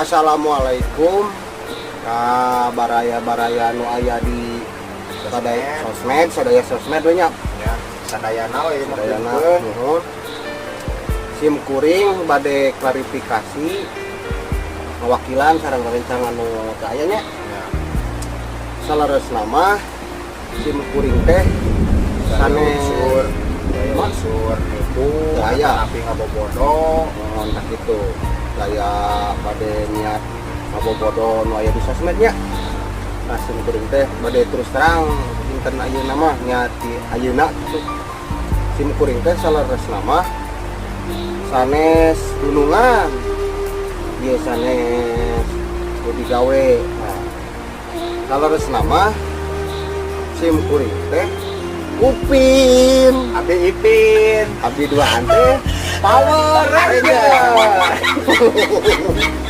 Assalamualaikum ka baraya-baraya nu aya di sadaya sosmed, sadaya sosmed we nya. Ya, sadayana we mah. Sadayana. Kumpulkeun. Nuhun. Sim kuring bade klarifikasi ngawakilan sareng rencang anu teu aya nya. Ya. Saleresna mah sim kuring teh sanes unsur unsur nipu. Teu aya. Tapi ngabobodo. Mohon tak itu saya bade niat ngabobodo nu aya di sosmed nya. Nah, sim kuring teh bade terus terang dinten ayeuna mah niat di ayeuna gitu. Sim kuring teh saleresna mah sanes gunungan ieu, sanes budi gawe. Nah, saleresna mah sim kuring teh Upin. Abi Ipin. Abdi duaan teh Power Ranger.